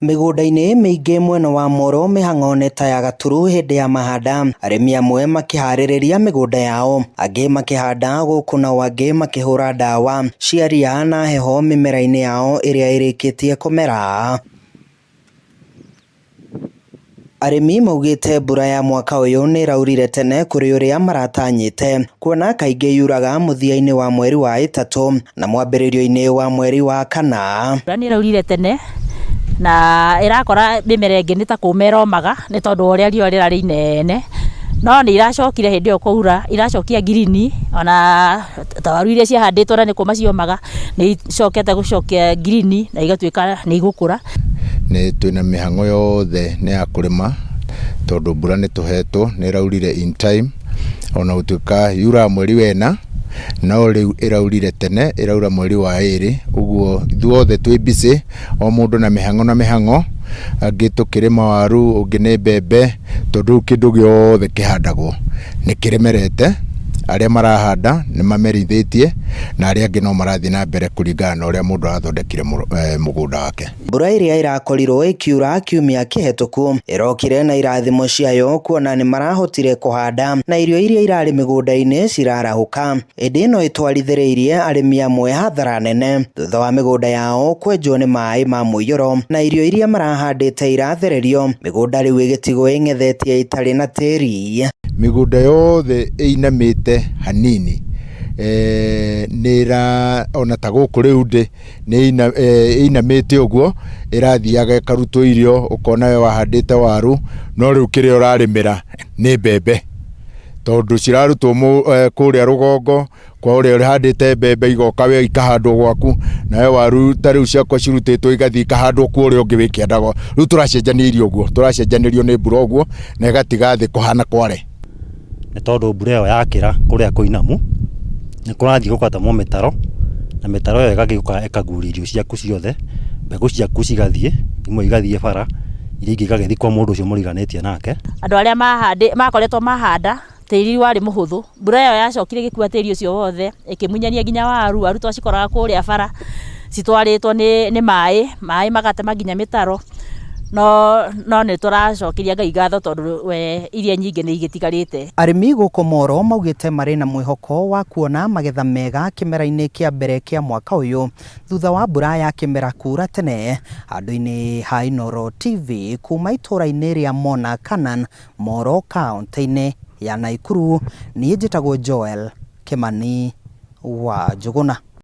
Mĩgũnda-inĩ mĩingĩ mwena wa Moro mĩhang'o nĩ ta ya gaturu hĩndĩ ya mahanda, arĩmi amwe makĩharĩrĩria mĩgũnda yao, angĩ makĩhanda gũkũ nao angĩ makĩhũra ndawa cia ria na heho mĩmera-inĩ yao ĩrĩa ĩrĩkĩtie kũmera. Arĩmi maugĩte mbura ya mwaka ũyũ nĩ ĩraurire tene kũrĩ ũrĩa maratanyĩte, kuona kaingĩ yuraga mũthia-inĩ wa mweri wa ĩtatũ na mwambĩrĩrio-inĩ wa mweri wa kana. Mbura nĩ ĩraurire tene na ĩrakora mĩmera ĩngĩ nĩ ta kũma ĩromaga nĩ tondũ wa ũrĩa riũa rĩrarĩ inene, no nĩ iracokire hĩndĩ ĩyo kwaura iracokia ngirini ona ta waru iria ciahandĩtwo na nĩ kũma ciomaga nĩ icokete gũcokia ngirini na igatuĩka nĩ igũkũra. Nĩ twĩna mĩhang'o yothe nĩ ya kũrĩma tondũ mbura nĩ tũhetwo nĩ ĩraurire in time ona gũtuĩka yuraga mweri wena no rĩu ĩraurire tene ĩraura mweri wa ĩrĩ ũguo ithuothe twĩ busy o mũndũ na mĩhang'o na mĩhang'o angĩ tũkĩrĩma waru ũngĩ nĩ mbembe tondũ rĩu kĩndũ gĩothe kĩhandagwo nĩ kĩrĩmerete, arĩa marahanda nĩ mamerithĩtie na arĩa angĩ no marathiĩ na mbere kũringana na ũrĩa mũndũ arathondekire mũgũnda wake. Mbura ĩrĩa ĩrakorirwo ĩkiura kiumia kĩhetũku ĩrokire na irathimo ciayo kuona nĩ marahotire kũhanda na irio iria irarĩ mĩgũnda-inĩ cirarahũka. Ĩndĩ ĩno ĩtwarithĩrĩirie arĩmi amwe hathara nene thutha wa mĩgũnda yao kwenjwo nĩ maĩ ma mũiyũro na irio iria marahandĩte irathererio, mĩgũnda rĩu ĩgĩtigwo ĩng'ethetie ĩtarĩ na tĩri. Mĩgũnda yothe ĩinamĩte hanini nĩ ĩra ona ta gũkũ rĩu ndĩ nĩ ĩinamĩte ũguo ĩrathiaga ĩkarutwo irio ũkona we wahandĩte waru no rĩu kĩrĩa ũrarĩmĩra nĩ mbembe tondũ cirarutwo kũrĩa rũgongo kwa ũrĩa ũhandĩte mbembe igoka we ikahandwo gwaku nawe waru ta rĩu ciakwa cirutĩtwo igathiĩ ikahandwo kwa ũrĩa ũngĩ wĩ kĩanda rĩu tũracenjania irio ũguo tũracenjanĩrio nĩ mbura ũguo na ĩgatiga thĩ kũhana kware. Nĩ tondũ mbura ĩyo yakĩra kũrĩa kũinamu, nĩ kũrathiĩ gũgatemwo mĩtaro, na mĩtaro ĩyo ĩgagĩũka ĩkaguria irio ciaku ciothe, mbegũ ciaku cigathiĩ, imwe igathiĩ bara, iria ingĩ igagĩthiĩ kwa mũndũ ũcio mũriganĩtie nake. Andũ arĩa makoretwo mahanda, tĩri warĩ mũhũthũ, mbura ĩyo yacokire ĩgĩkua tĩri ũcio wothe, ĩkĩmunyania nginya waru, waru twacikoraga kũrĩa bara citwarĩtwo nĩ maĩ, maĩ magatema nginya mĩtaro, no nĩ tũracokeria Ngai ngatho tondũ we iria nyingĩ nĩ igĩtigarĩte. Arĩmi gũkũ Moro maugĩte marĩ na mwĩhoko wa kuona magetha mega kĩmera-inĩ kĩa mbere kĩa mwaka ũyũ thutha wa mbura ya kĩmera kura tene handũ-inĩ ha Inooro TV kuma itũra-inĩ rĩa Mona Kanan, Moro kaũntĩ-inĩ ya Naikuru. Niĩ njĩtagwo Joel Kĩmani wa Njũgũna.